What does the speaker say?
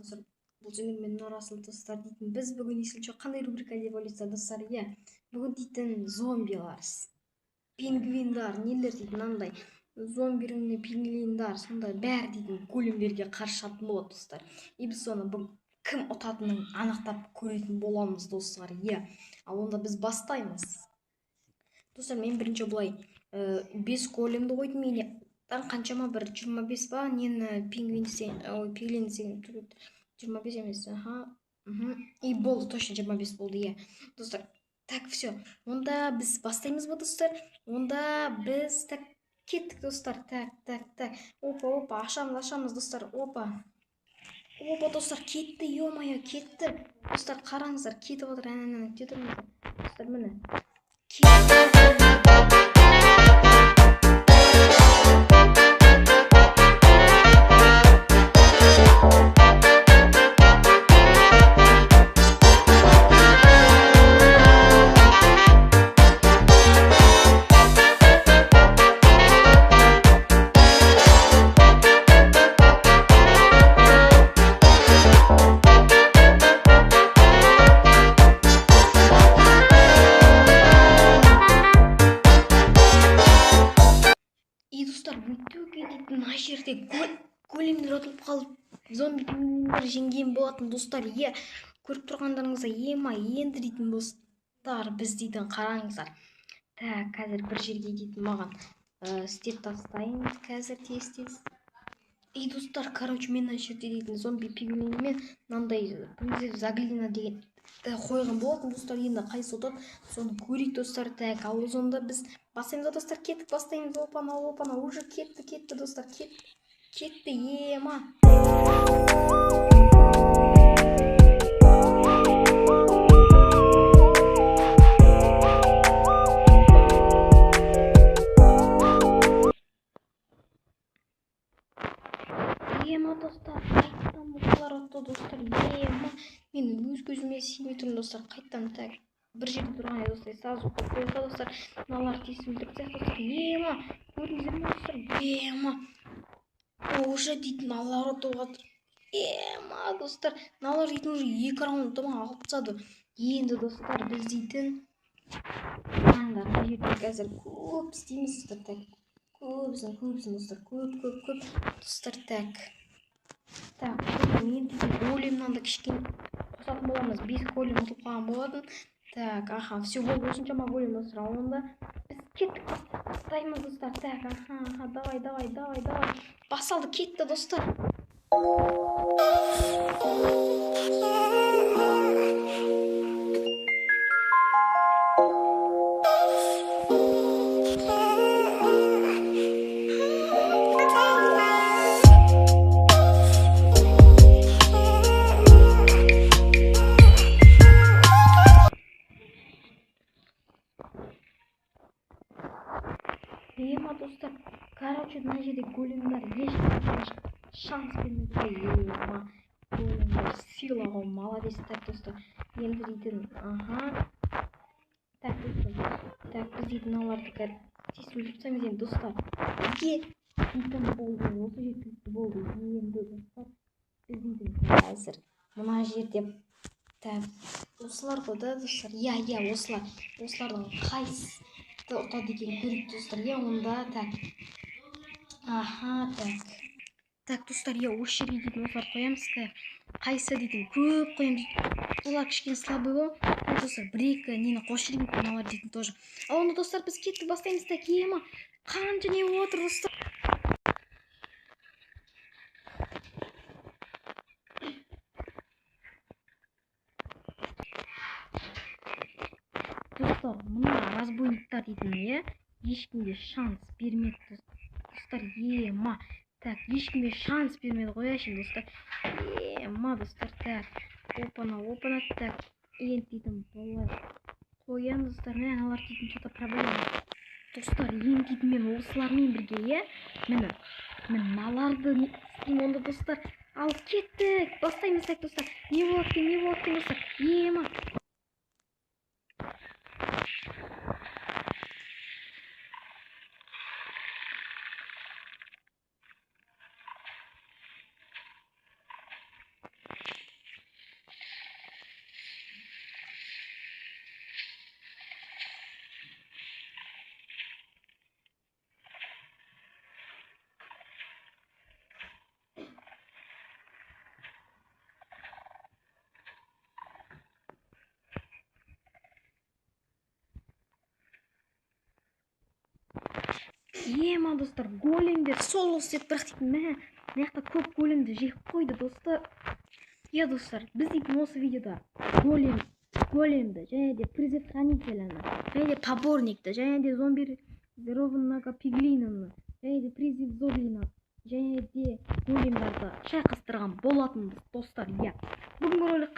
Достар, бұл жерде мен Нұрасыл, достар, дейтін. Біз бүгін есілше қандай рубрика деп ойлайсыздар, достар? Иә, бүгін дейтін зомбилар, пингвиндар, нелер дейтін мынандай зомби пингвиндар, сондай бәрі дейтін големдерге қарсы шығатын болады, достар. И біз соны бүгін кім ұтатынын анықтап көретін боламыз, достар. Иә, ал онда біз бастаймыз. Достар, мен бірінші былай 5 големді қойдым, или қаншама бір 25 ба, нені пингвин десең, ой, пиглин десең, 25 емес, аха, и болды, точно 25 болды, иә. Достар, так, все, онда біз бастаймыз ба, достар? Онда біз, так, кеттік, достар. Так, так, так, опа, опа, ашамыз, ашамыз, достар, опа. Опа, достар, кетті, ё-моё, кетті. Достар, қараңыздар, кетіп отыр, әне, әне, кетіп отыр. Достар, міне. Мына жерде големдер ұтылып қалып, зомби пингвиндер жеңген болатын, достар. Е, көріп тұрғандарыңыздай, ема, енді дейтін, достар, біз дейтін қараңыздар. Так, қазір бір жерге дейтін маған істеп тастайын қазір тез-тез. И достар, короче, мен мына жерде дейтін зомби пингвинмен мынандай принцесса Заглина деген қойған болатын, достар. Енді қайсы ұтады, соны көрейік, достар. Так, ал онда біз бастаймыз, достар, кеттік, бастаймыз. Опана, опана, уже кетті, кетті, достар, кетті, ема. Ема, достар, қайттан бұлар ұтты, достар, ема. Мен өз көзіме сенбей тұрмын, достар, қайттан. Так, бір жерде тұрған еді, достар, сразу қойып қояйық, достар. Мыналар тез өлтіріп тастайық, достар. Ема, көрдіңіздер ме, достар? Ема, уже дейтін мыналар ұтып жатыр. Ема, достар, мыналар дейтін уже 2 раунд алып тастады. Енді, достар, біз дейтін мына жерде қазір көп істейміз, достар. Так, көбісін, көбісін, достар, көп, көп, көп, достар. Так, так, мен дейтін големнан да кішкене қосатын боламыз. 5 голем ұтылып қалған болатын. Так, аха, все болды, осыншама голем, достар. Ал онда біз кеттік, бастаймыз, достар. Так, аха, аха, давай, давай, давай, давай. Басталды, кетті, достар. Ема, достар, короче, мына жерде големдер ешқандай шанс бермеді. Ема, големдер сила ғой, молодец. Так, достар, енді дейтін, аха. Так, достар, так, біз дейтін мыналарды қазір тез өлтіріп тастаймыз енді, достар. Бізге дейтін болды, осы жеткілікті болды. Енді, достар, біз дейтін қазір мына жерде, так, осылар ғой да, достар. Иә, иә, осылар. Осылардың қайсысы ұтады екен көрейік, достар. Иә, онда, так, аха, так, так, достар, иә, осы жерге дейтін осылар қоямыз. Так, қайсы дейтін көп қоямыз дейтін. Олар кішкене слабый ғой. Так, достар, бір-екі нені қосып жіберейік, мыналар дейтін тоже. Ал онда, достар, біз кеттік, бастаймыз. Так, ема, қанша не болып отыр, достар. Достар, мына разбойниктар дейтін, иә, ешкімге шанс бермеді, достар. Ема, так, ешкімге шанс бермеді ғой әшейін, достар. Ема, достар, так, опана, опана, так, енді дейтін былай қоямыз, достар. Міне, аналар дейтін что-то проблема. Достар, енді дейтін мен осылармен бірге, иә, міне, міне мыналарды істеймін онда, достар. Ал кеттік, бастаймыз. Так, достар, не болады екен, не болады екен, достар. Ема. Ема, достар, големдер соло істеді, бірақ дейтін, мә, мына жақта көп големді жеп қойды, достар. Иә, достар, біз дейтін осы видеода големді және де призыв хранителяны, және де поборникті, және де зомби зерованного пиглинаны, және де призыв зоглина, және де големдарды шайқастырған болатынбыз, достар. Иә, бүгінгі ролик